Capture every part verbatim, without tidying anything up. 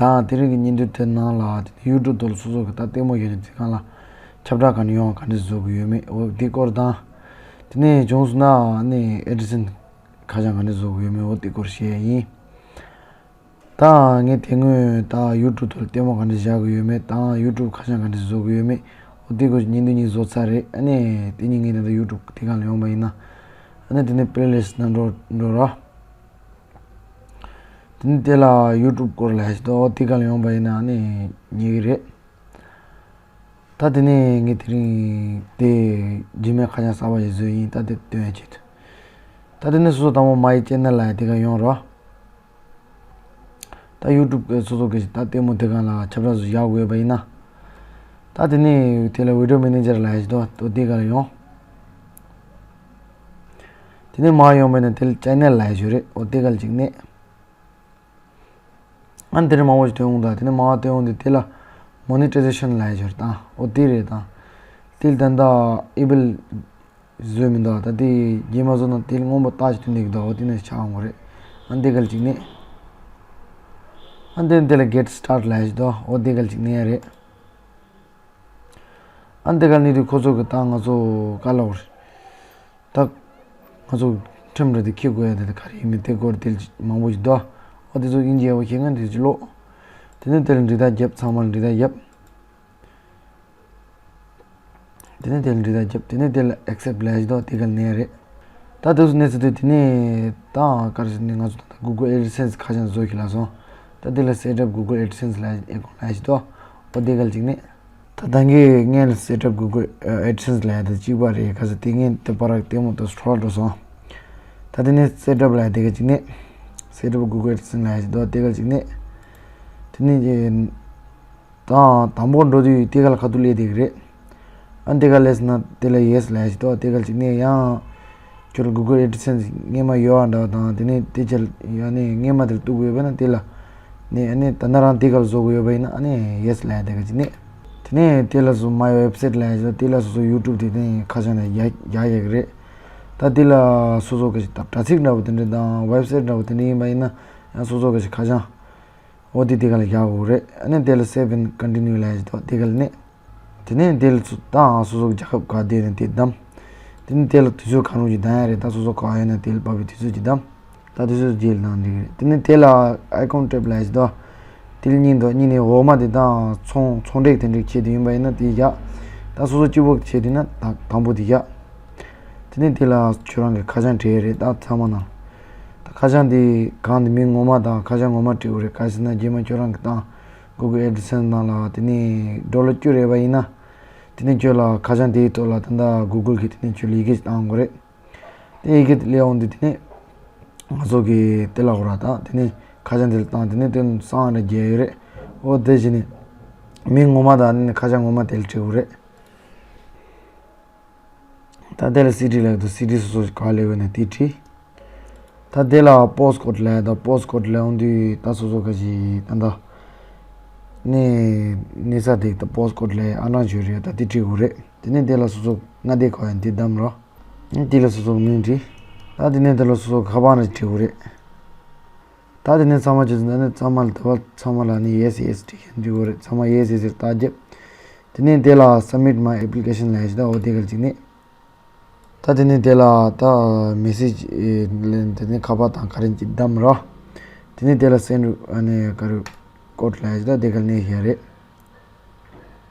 ད་དེ་རིང་གི་བརྙན་ཐུང་དེ་ནང་ལ་དེ་ནས་ཡུ་ཊུབ་ཐོག་ལ་སོ་སོ་གི་ད་ལྟད་མོ་ཡོད་དུས་དེ་གང་ལ་ཁྱབ་བསྒྲགས་ག་འདྲ་ཡོང་བ་ག་འདྲ་བཟོ་དགོས་ཡོད་མེད་འོ་དེ་སྐོར་དང་། དེ་ནས་བྱུང་སོང་ན་ནི་ཨེ་ཌི་སན་ཁ་བྱང་ག་འདྲ་བཟོ་དགོས་ཡོད་མེད་འོ་དེ་སྐོར་བཤད་ཡ་ཡིན། ད་ངས་དེ་སྔོན་ད་ཡུ་ཊུབ་ཐོག་ལ་ལྟད་མོ་ག་འདྲ་བཞག་གི་ཡོད་མེད་དང་ཡུ་ཊུབ་ཁ་བྱང་ག་འདྲ་བཟོ་གི་ཡོད་མེད་འོ་དེ་སྐོར་བརྙན་ཐུང་གཉིས་བཟོ་ཚར་རེད། ཨ་ནི་དེ་གཉིས་ངས་ད་ལྟ་ཡུ་ཊུབ་དེ་སྒང་ལ་ཡོང་པ་ཡིན་ན། ཨ་ནི་དེ་ནས་པི་ལེ་ལིསྟ་ནང་འགྲོ་འགྲོ་ར། དེ་ནས་དེ་ལ་ཡུ་ཊུབ་སྐོར་ལ་ཞིག་འདུག་དེ་སྒང་ལ་ཡོང་པ་ཡིན་ན་ཨ་ནི་རྙེད་གི་རེད། ད་དེ་ནས་ངས་དེ་རིང་དེ་རྗེས་མའི་ཁ་བྱང་གསར་པ་ཞིག་བཟོས་ཡིན། ད་དེ་སྟོན་ཡ་ཆེད་དུ། ད་དེ་ནས་སོ་སོ་དང་པོ་མའི་ཅེ་ནལ་ལ་ཡ་དེ་ག་ཡོང་རོགས། ད་ཡུ་ཊུབ་གི་སོ་སོ་གི་ད་ལྟད་མོ་དེ་ག་ལ་ཁྱབ་བསྒྲགས་བཟོ་ཡག་དགོས་པ་ཡིན་ན། ད་དེ་ནས་དེ་ལ་བི་ཌི་ཡོ་མེ་ནེ་ཇར་ལ་ཡ་ཞིག་འདུག་འོ་དེ་ག་ལ་ཡོང་། དེ་ནས་མར་ཡོང་པ་ཡིན་ན་དེ་ལ་ཅེ་ནལ་ལ་ཡ་ཞིག་རེད། འོ་དེ་ག་ལ་ཅིག་གནོན། ཨ་ནི་དེ་ནས་མང་པོ་ཞིག་ཐོན་འོང་། ད་དེ་ནས་མར་ཐོན་འོང་དུས་དེ་ལ་མོ་ནི་ཊའི་ཟེ་ཤན་ལ་ཡ་ཞིག་རེད། ད་འོ་དེ་རེད། ད་དེ་ལ་ད་ལྟ་ཨེ་བལ་བཟོས་མི་འདུག་ད་དེ་རྗེས་མ་བཟོ་ན་དེ་ལ་སྔོན་པོ་རྟགས་ཤིག་ཐོན་བསྡད་ཀྱི་འདུག་འོ་དེ་ནས་ཆགས་འོང་གི་རེད། ཨ་ནི་དེ་ག་ལ་ཅིག་གནོན། ཨ་ནི་དེ་ནས་དེ་ལ་གེཊ་སི་ཊར་ཊི་ལ་ཡ་ཞིག་འདུག་འོ་དེ་ག་ལ་ཅིག་གནོན་ཡ་རེད། ཨ་ནི་དེ་ག་ལ་གནོན་དུས་ཁོ་ཚོ་གི་ད་ང་ཚོ་ག་ལ་འོ་རེད། ད་ང་ཚོ་ཁྲིམས་ར་དེ་འཁྱེར་དགོས་ཡ་དེ་ག་རེ་ཡིན་མིན་དེ་སྐོར་དེ་ལ་ཅིག་མང་པོ་ཞིག་འདུག་འོ་དེ་ཚོ་དབྱིན་ཇི་ཡག་པོ་ཤེས་མཁན་དེ་ཅིག་ཀློག་དེ་ནས་དེ་ལ་འབྲི་རྟགས་རྒྱབ། ཚང་མ་ལ་འབྲི་རྟགས་རྒྱབ། དེ་ནས་དེ་ལ་འབྲི་རྟགས་རྒྱབ། དེ་ནས་དེ་ལ་ཨེག་སེབ་ཊི་ལ་ཡ་ཞིག་འདུག་དེ་ག་ལ་གནོན་ཡ་རེད། ད་དེ་ཚོ་གནོན་ཚར་དུས་དེ་ནས་ད་ག་རེ་ཟེར་ནས་ང་ཚོ་ད་ལྟ་གུ་གལ་ཨེ་ཌི་སེན་སི་ཁ་བྱང་བཟོ་ཤེས་ལ་སོང་། ད་དེ་ལ་སེ་ཊི་ཨབ་གུ་གལ་ཨེ་ཌི་སེན་སི་ལ་ཡ་ཨེ་ཀོན་ལ་ཡ་ཞིག་འདུག་འོ་དེ་ག་ལ་ཅིག་གནོན། ད་ད་གིན་ངས་ལ་སེ་ཊི་ཨབ་གུ་གལ་ཨེ་ཌི་སེན་སི་ལ་ཡ་ད་གཅིག་པ་རེད། ག་ས་དེ་ངས་དེ་པར་ལྟད་མོ་དེ་འཕྲོ་བརླག་འགྲོ་སོང་། ད་དེ་ནས་སེ་ཊི་ཨབ་ལ་ཡ་དེ་ག་ཅིག་གནོན། སེ་ཊི་ཨབ་གུ་གལ་ཨེ་ཌི་སེན་སི་ལ་ཡ་ཞིག་འདུག་དེ་ག་ཅིག་གནོན། དེ་ནས་ད་དང་པོ་འགྲོ་དུས་དེ་ག་ལ་ཁ་ཐུག་སླེབས་བསྡད་ཀྱི་རེད། ཨ་དེ་ག་སླེབས་སོང་ན་དེ་ལ་ཡེ་སི་ལ་ཡ་ཞིག་འདུག་དེ་ག་ཅིག་གནོན། ཡང་ཁྱོད་ལ་གུ་གལ་ཨེ་ཌི་སེན་སི་སྔོན་མ་ཡོད་པ་འདྲ་བ་དང་དེ་ནས་དེ་ཅལ་ཡང་ནས་སྔོན་མ་དེར་གཏུག་དགོས་པས་ན་དེ་ལ་ནས་ཨ་ནས་ད་ནི་རང་དེ་ག་ལ་བཟོ་དགོས་ཡོད་པ་ཡིན་ན་ཨ་ནས་ཡེ་སི་ལ་ཡ་དེ་ག་ཅིག་གནོན། དེ་ནས་དེ་ལ་སོ་མའི་ཝེབ་སའིཊ་ལ་ཡ་ཞིག་དེ་ལ་སོ་སོ་ཡུ་ཊུབ་དེ་ནས་ཁ་བྱང་ལ་ཡ་ཡ་ཡ་གི་རེད། ད་དེ་ལ་སོ་སོ་ག་ཞིག་ད་དྲ་ཚིགས་འདྲ་བོ་དེ་འདྲ་དང་ཝེབ་སའིཊ་འདྲ་བོ་དེ་འདྲ་ཡིན་པ་ཡིན་ན་ཡང་སོ་སོ་ག་ཞིག་ཁ་བྱང་འོ་དེ་དེ་ག་ལ་ཡག་གོ་རེད། ཨ་ནི་དེ་ལ་སེབ་ཨེན་ཀོན་ཊི་ནིའུ་ལ་ཡ་ཞིག་འདུག་དེ་ག་ལ་ནས། དེ་ནས་དེ་ལ་ཚུ་ད་སོ་སོ་གི་རྒྱལ་ཁབ་ག་བསྡད་ནས་དེ་བདམས། དེ་ནས་དེ་ལ་དུས་ཚོད་གང་རུང་ཞིག་བདམས་ཡ་རེད། ད་སོ་སོ་ག་བ་ཡོད་ན་དེ་ལ་བབས་པའི་དུས་ཚོད་ཅིག་བདམས། ད་དུས་ཚོད་རྗེས་ལ་བདམས་འགྲིག་རེད། དེ་ནས་དེ་ལ་ཨའི་ཀོན་ཊེབ་ལ་ཡ་ཞིག་འདུག་དེ་ལ་གཉིས་འདུག་གཉིས་ནས་འོག་མ་དེ་ད་ཚོང་ཚོང་འབྲེལ་དེ་འདྲའི་ཆེད་དུ་ཡིན་པ་ཡིན་ན་དེ་བཞག་ད་སོ་སོ་གཅིག་པོ་ཆེད་དུ་ན་ད་དང་པོ་དེ་བཞག་དེ་ནས་དེ་ལ་ཁྱོད་རང་གི་ཁ་བྱང་བྲིས་རེད། ད་ཚང་མ་ནང་ད་ཁ་བྱང་དེ་གང་དེ་མིང་ངོ་མ་དང་ཁ་བྱང་ངོ་མ་བྲིས་དགོས་རེད། ག་ཟེར་ན་རྗེས་མ་ཁྱོད་རང་གི་ད་གུ་གལ་ཨེ་ཌི་སེན་སི་ནང་ལ་དེ་ནས་ཌོ་ལར་བཅུ་རེད་པ་ཡིན་ན་དེ་ནས་ཁྱོད་ལ་ཁ་བྱང་དེའི་ཐོག་ལ་ད་ད་གུ་གལ་གི་དེ་ནས་ཁྱོད་ལ་ཡི་གེ་ཞིག་བཏང་དགོས་རེད། དེ་ཡི་གེ་དེ་སླེབས་འོང་དུས་དེ་ནས་ང་ཚོ་གི་དེ་ལ་འོ་ར་ད་དེ་ནས་ཁ་བྱང་དེ་ལ་བཏང་དེ་ནས་དེ་སང་ར་རྒྱལ་ཡོད་རེད། འོ་དེ་བཞིན་ནས་མིང་ངོ་མ་དང་དེ་ནས་ཁ་བྱང་ངོ་མ་དེ་ལ་བྲིས་དགོས་རེད། ད་དེ་ལ་སི་ཊི་ལབ་འདུག་སི་ཊི་སོ་སོ་ག་ལ་ཡོད་ན་དེ་བྲིས། ད་དེ་ལ་པོ་སི་ཀོ་ཌི་ལབ་ཡ་ད་པོ་སི་ཀོ་ཌི་ལབ་འོང་དུས་ད་སོ་སོ་ག་ཞིག་ད་ད་ནས་གནས་ས་དེ་ད་པོ་སི་ཀོ་ཌི་ལབ་ཡ་ཨ་ནང་བརྗོད་རེད། ད་དེ་བྲིས་དགོས་རེད། དེ་ནས་དེ་ལ་སོ་སོ་མངའ་སྡེ་ག་ཡིན་དེ་བདམས་རོགས། དེ་ལ་སོ་སོ་མིང་བྲིས། ད་དེ་ནས་དེ་ལ་སོ་སོ་ཁ་པར་ནང་བྲིས་དགོས་རེད། ད་དེ་ནས་ཚང་མ་བྱས་ཙང་ད་ནས་ཚང་མ་ལ་ད་བར་ཚང་མ་ལ་ནི་ཡེ་སི་ཡེ་སི་བྲིས་ཀྱང་འགྲིག་གི་རེད། ཚང་མ་ཡེ་སི་ཡེ་སི་རྟགས་རྒྱབ། དེ་ནས་དེ་ལ་Submit my application ལབ་ཡ་ཞིག་ད་འོ་དེ་ག་ལ་ཅིག་ནས། ད་དེ་ནས་དེ་ལ་ད་མེ་སེ་ཇི་ལེན་དེ་ནས་ཁ་པར་དང་ག་རེ་ཅིག་བདམས་རོགས། དེ་ནས་དེ་ལ་སེན་ཌི་ཨ་ནི་ག་རེ་ཀོ་ཌི་ལབ་ཡ་ཞིག་ད་དེ་ག་ལ་གནོན་ཡ་རེད།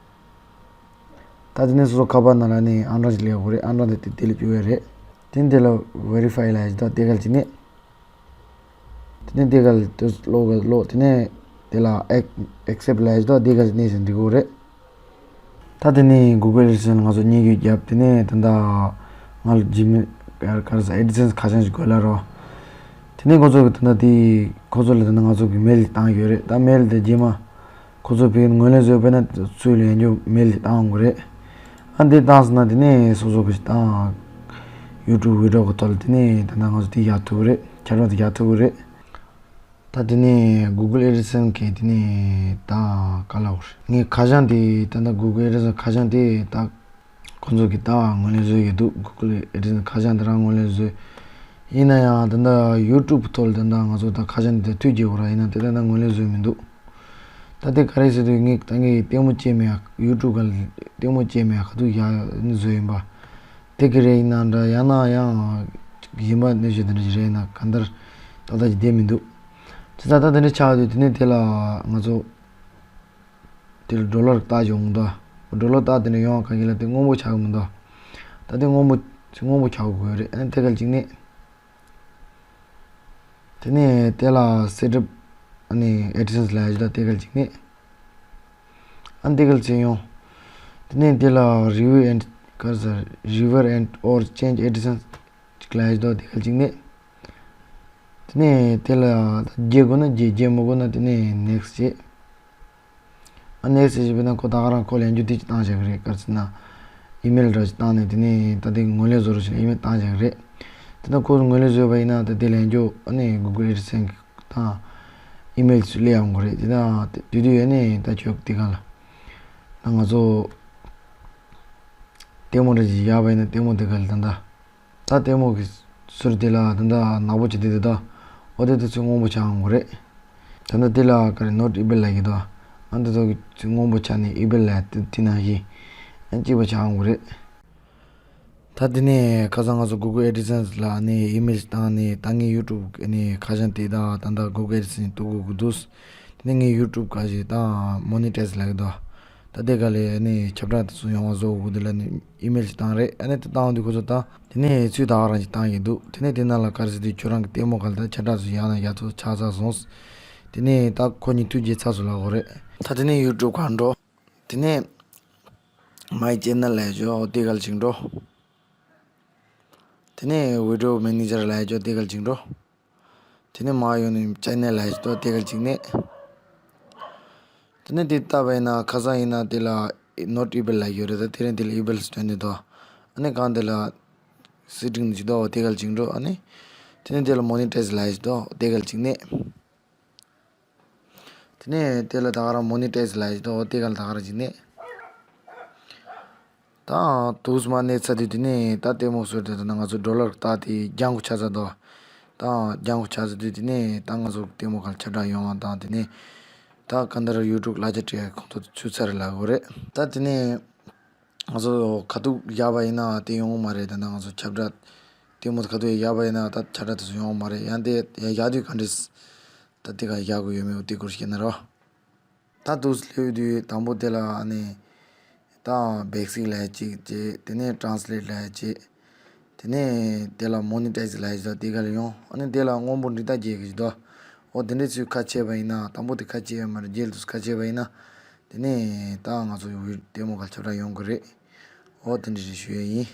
ད་དེ་ནས་སོ་སོ་ཁ་པར་ནང་ལ་ནི་ཨང་གྲངས་ཅིག་སླེབས་དགོས་རེད། ཨང་གྲངས་དེ་དེ་དེ་ལ་བཅུག་ཡ་རེད། དེ་ནས་དེ་ལ་Verify ལབ་ཡ་ཞིག་ད་དེ་ག་ལ་ཅིག་ནས། དེ་ནས་དེ་ག་ལ་དེ་ཀློག་ག་ཀློག་དེ་ནས་དེ་ལ་Ac- Accept ལབ་ཡ་ཞིག་ད་དེ་ག་ལ་ཅིག་ནས་ཟིན་འགྲིག་གི་རེད། ད་དེ་ནས་Google AdSense ང་ཚོ་སྙན་ཞུ་བརྒྱབ། དེ་ནས་ད་ལྟ་ང་ལ་Gmail ག་རེ་ཟ་AdSense ཁ་བྱང་ཞིག་དགོས་ལབ་རོགས། དེ་ནས་ཁོ་ཚོ་གི་ད་ལྟ་དེ་ཁོ་ཚོ་ལ་ད་ལྟ་ང་ཚོ་གི་མེལ་ཞིག་བཏང་ཡོད་རེད། ད་མེལ་དེ་རྗེས་མ་ཁོ་ཚོ་བོད་ངོས་ལེན་བཟོས་པས་ན་ཚུར་ལ་ཡང་མེལ་ཞིག་བཏང་དགོས་རེད། ཨ་འདི་བཏང་སོང་ན་དེ་ནས་སོ་སོ་གི་ཞིག་བཏང་YouTube video གི་ཐོག་ལ་དེ་ནས་ད་ལྟ་ང་ཚོ་དེ་བཞག་ཐུབ་ཀྱི་རེད། ཁྱབ་བསྒྲགས་དེ་རྒྱག་ཐུབ་ཀྱི་རེད། ད་དེ་ནས་Google AdSense གི་དེ་ནས་ད་ག་ལབ་དགོས་རེད། ངས་ཁ་བྱང་དེ་ད་ལྟ་Google AdSense ཁ་བྱང་དེ་ད་ཁོ་ཚོ་གི་ད་ངོས་ལེན་བཟོས་ཡོད་འདུག Google AdSense ཁ་བྱང་དེ་རང་ངོས་ལེན་བཟོས། ཡིན་ན་ཡང་ད་ལྟ་YouTube ཐོག་ལ་ད་ལྟ་ང་ཚོ་ད་ཁ་བྱང་དེ་ད་མཐུད་རྒྱག་དགོས་ར། ཡིན་ན་དེ་ད་ལྟ་ངོས་ལེན་བཟོས་མི་འདུག་ད་དེ་ག་རེ་ཟེར་དུས་ངས་ད་ངས་ལྟད་མོ་བྱས་མེད་ཡ། ཡུ་ཊུབ་ག་ལ་ལྟད་མོ་བྱས་མེད་ཡ། ཁ་ཐུག་ཡ་ནི་བཟོས་ཡིན་པ། དེ་གི་རེད་ཡིན་ན་འདྲ། ཡང་ན་ཡང་གཞན་པ་གནས་ཤིག་དེ་འདྲ་ཞིག་རེད་ཡིན་ན་གང་ལྟར་ཏག་ཏག་ཅིག་བསྡད་མི་འདུག་བྱས་ཙང་ད་དེ་འདྲ་ཆགས་དུས་དེ་ནས་དེ་ལ་ང་ཚོ་དེ་ལ་ཌོ་ལར་བཏགས་ཡོང་། ད་ཌོ་ལར་བཏགས་དེ་ནས་ཡོང་ག་གི་ལ་དེ་སྔོན་པོ་ཆགས་གི་མི་འདུག་ད་དེ་སྔོན་པོ་སྔོན་པོ་ཆགས་དགོས་རེད། ཨ་ནི་དེ་ག་ལ་གཅིག་ནས། དེ་ནས་དེ་ལ་སེ་ཊབ་ཨ་ནི་ཨེ་ཌི་སེན་སི་ལ་ཡ་ཞིག་ད་དེ་ག་ལ་གཅིག་ནས། ཨ་ནི་དེ་ག་ལ་ཚེ་ཡོང་། དེ་ནས་དེ་ལ་རི་ཝིའུ་ཨེན་ཌི་ག་རེ་ཟེར། རི་ཝར་ཨེན་ཌི་ཨོར་ཅེན་ཇི་ཨེ་ཌི་སེན་སི་ཅིག་ལ་ཡ་ཞིག་ད་དེ་ག་ལ་གཅིག་ནས། དེ་ནས་དེ་ལ་བརྗེ་དགོས་ན་བརྗེ། བརྗེ་མི་དགོས་ན་དེ་ནས་ནེག་སི་ཊི་བྱེད། ཨ་ནེག་སི་ཊི་བྱས་པས་ན་ཁོ་ད་ག་རང་ཁོ་ལན་རྒྱུ་དེ་ཅིག་བཏང་བཞག་གི་རེད། ག་རེ་ཟེར་ན་ཨི་མེལ་འདྲ་ཅིག་བཏང་ནས་དེ་ནས་ད་དེ་ངོས་ལེན་བཟོ་རོགས་ཞེས་ཨི་མེལ་བཏང་བཞག་གི་རེད། དེ་ད་ཁོ་ངོས་ལེན་བཟོས་པ་ཡིན་ན་ད་དེ་ལན་རྒྱུ་ཨ་ནི་གུ་གལ་ཨེ་ཌི་སེན་སི་དང་ཨི་མེལ་ཚུར་སླེབས་ཡོང་གི་རེད། དེ་ད་དེ་དུས་ཨ་ནི་ད་ཁྱོད་དེ་ག་ལ་ད་ང་ཚོ་ལྟད་མོ་འདྲ་ཅིག་བཞག་པ་ཡིན་ན་ལྟད་མོ་དེ་ག་ལ་ད་ད། ད་ལྟད་མོ་གི་ཟུར་དེ་ལ་ད་ལྟ་ནག་པོ་བྱས་དེ་དེ་ད། འོ་དེ་དེ་ཚོ་སྔོན་པོ་ཆགས་འོང་གི་རེད། ད་ལྟ་དེ་ལ་ག་རེ་not able ལབ་ཀྱི་འདུག་ཨ་འདི་ཚོ་གི་ཚོ་སྔོན་པོ་ཆགས་ནས་able ལབ་དེ་དེ་ནང་བཞིན་ཨ་གཅིག་པ་ཆགས་འོང་གི་རེད། ད་དེ་ནས་ཁ་སང་ང་ཚོ་གུ་གལ་ཨེ་ཌི་སེན་སི་ལ་ནས་ཨི་མེལ་བཏང་ནས་ད་ངའི་ཡུ་ཊུབ་ནས་ཁ་བྱང་དེ་ད་ད་ལྟ་གུ་གལ་ཨེ་ཌི་སེན་སི་གཏུག་དགོས་ཀྱི་འདུག་དེ་ནས་ངའི་ཡུ་ཊུབ་ག་ཞིག་ད་མོ་ནི་ཊའི་ཛི་ལབ་ཀྱི་འདུག་ད་དེ་ག་ལས་ནས་ཁྱབ་བསྒྲགས་དེ་ཚོ་ཡོང་བ་བཟོ་དགོས་དེ་ལ་ནི་ཨི་མེལ་ཞིག་བཏང་རེད། ཨ་ནི་དེ་བཏང་དུས་ཁོ་ཚོ་ད་དེ་ནས་ཚུར་ད་ག་རང་ཞིག་བཏང་གི་འདུག་དེ་ནས་དེ་ནང་ལ་ག་རེ་ཟེར་དུས་ཁྱོད་རང་གི་ལྟད་མོ་ག་ལ་ད་ཁྱབ་བསྒྲགས་ཚོ་ཡག་ན་ཡག་ཚོ་ཆགས་ཚར་སོང་། དེ་ནས་ད་ཁོ་གཉིས་ཐུགས་དགྱེས་ཚར་སོང་ལབ་དགོས་རེད། ད་དེ་ནས་ཡུ་ཊུབ་ག་འགྲོ། དེ་ནས་མའི་ཅེ་ནལ་ལབ་ཡ་ཅིག་འོ་དེ་ག་ལ་ཅིག་འགྲོ། དེ་ནས་བི་ཌི་ཡོ་མེ་ནེ་ཇར་ལབ་ཡ་ཅིག་འོ་དེ་ག་ལ་ཅིག་འགྲོ། དེ་ནས་མར་ཡོང་ནས་ཅེ་ནལ་ལབ་ཡ་ཅིག་འདུག་དེ་ག་ལ་ཅིག་ནས། དེ་ནས་དེ་བལྟས་པ་ཡིན་ན་ཁ་སང་ཡིན་ན་དེ་ལ་not able ལབ་ཡོད་རེད། ད་དེ་རིང་དེ་ལ་able སྟོན་ནས་འདུག་ཨ་ནི་གང་དེ་ལ་སེ་ཊིང་ནས་ཅིག་འདུག་དེ་ག་ལ་ཅིག་འགྲོ། ཨ་ནི་དེ་ནས་དེ་ལ་མོ་ནི་ཊའི་ཛི་ལབ་ཡ་ཅིག་འདུག་དེ་ག་ལ་ཅིག་ནས། དེ་ནས་དེ་ལ་ད་ག་རང་མོ་ནི་ཊའི་ཛི་ལབ་ཡ་ཅིག་འདུག་དེ་ག་ལ་ད་ག་རང་ཅིག་ནས། ད་དུས་མ་གནས་ཚར་དུས་དེ་ནས་ད་ལྟད་མོ་ཟེར་དུས་ད་ང་ཚོ་ཌོ་ལར་བཏགས་དེ་རྒྱང་ཁོ་ཆ་ཚར་འདུག་ད་རྒྱང་ཁོ་ཆ་ཚར་དུས་དེ་ནས་ད་ང་ཚོ་ལྟད་མོ་ག་ལ་ཁྱབ་བསྒྲགས་ཡོང་བ་དང་དེ་ནས་ད་ག་འདྲ་ཡུ་ཊུབ་གླ་ཆ་སྤྲད་ཁོང་ཚོ་ཚུད་ཚར་ལབ་དགོས་རེད། ད་དེ་ནས་ང་ཚོ་ཁ་ཐུག་བཞག་པ་ཡིན་ན་དེ་ཡོང་གི་མ་རེད། ད་ནང་ང་ཚོ་ཁྱབ་བསྒྲགས་ལྟད་མོ་ཁ་ཐུག་བཞག་པ་ཡིན་ན་ད་ཁྱབ་བསྒྲགས་དེ་ཚོ་ཡོང་གི་མ་རེད། ཡང་དེ་བཞག་དུས་ག་འདྲས་ད་དེ་ག་བཞག་དགོས་ཡོད་མེད་དེ་སྐོར་བཤད་ན་རོ། ད་དུས་སླེབས་དུས་དང་པོ་དེ་ལ་ཨ་ནི་ད་བེ་སིག་ལབ་ཅིག་བྱས། དེ་ནས་ཊ་རན་སི་ལེཊ་ལབ་ཅིག་དེ་ནས་དེ་ལ་མོ་ནི་ཊའི་ཛི་ལབ་ཅིག་དེ་ག་ལ་ཡོང་། ཨ་ནི་དེ་ལ་སྔོན་པོ་འབྲི་སྟངས་རྒྱས་ཀྱི་ཞིག་འདུག་འོ་དེ་འདྲས་ཚུར་ཁ་ཕྱེ་བ་ཡིན་ན་དང་པོ་དེ་ཁ་ཕྱེ་ཡོད་མ་རེད། རྗེས་ལ་དུས་ཁ་ཕྱེ་བ་ཡིན་ན་དེ་ནས་ད་ང་ཚོ་ཡུ་ཊུབ་ལྟད་མོ་ག་ལ་ཁྱབ་བསྒྲགས་ཡོང་གི་རེད། འོ་དེ་འདྲས་ཞུ་ཡས་ཡིན།